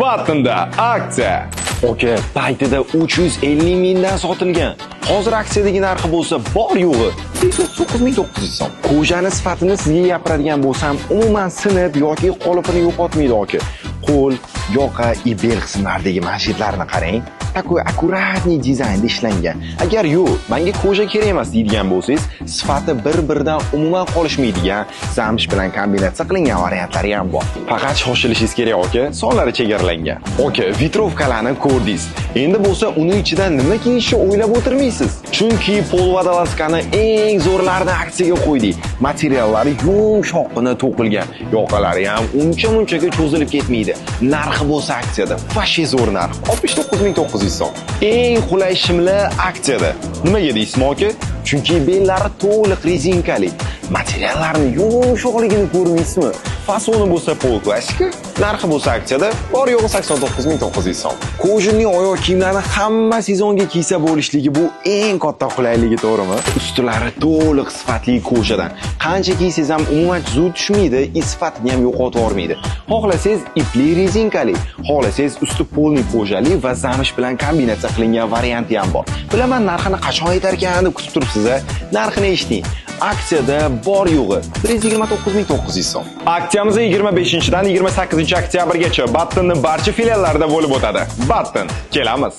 Battonda aksiya. Aka, paytida 350 mingdan sotilgan. Hozir aksiyadagi narxi bo'lsa bor yo'g'i 89 900 so'm. Кожа ni sifatini sizga gapiradigan bo'lsam, umuman sinib yoki qolipini yo'qotmaydi, aka. Qo'l, yoqa и bel qismlaridagi manshetlarni qarang. Такой аккуратный dizaynda ishlangan. Agar yo'q, menga кожа kerak emas deydigan bo'lsangiz, sifati bir-biridan umuman qolishmaydigan замш bilan kombinatsiya qilingan variantlari ham bor. Faqat shoshilishingiz kerak, aka, sonlari chegaralangan. Aka, ветровка larni ko'rdingiz. Endi bo'lsa uni ichidan nima kiyishni o'ylab o'tirmaysiz. Chunki полуводолазка ni eng zo'rlarini aksiyaga qo'ydik. Materiallari yumshoqqina to'qilgan. Yoqalari ham uncha-munchaga cho'zilib ketmaydi. Narxi bo'lsa aksiyada. Вообще zo'r narx. 69 900 so'm. Eng qulay shimlar aksiyada. Nimaga deysizmi, aka? Chunki bellari to'liq rezinkali. Materiallarni yumshoqligini ko'rmaysizmi? Fasoni bo'lsa pol klassika, narxi bo'lsa aksiyada bor yo'g'i 89 900 so'm. Кожаный oyoq kiyimlarni hamma sezonga kiysa bo'lishligi bu eng katta qulayligi, to'g'rimi? Ustilari to'liq sifatli кожа dan. Qancha kiysangiz ham umuman zuv tushmaydi, и sifatini ham yo'qotib yubormaydi. Xohlasangiz ipli rezinkali, xohlasangiz usti полный кожа li va замш bilan kombinatsiya qilingan varianti ham bor. Bilaman, narxini qachon aytarkan deb kutib turibsiz, a? Narxini eshiting. Aksiyada bor yo'g'i 129 900 so'm. Aksiyamiz 25-dan 28 oktyabrgacha Battonning barcha filiallarida bo'lib o'tadi. Batton, kelamiz.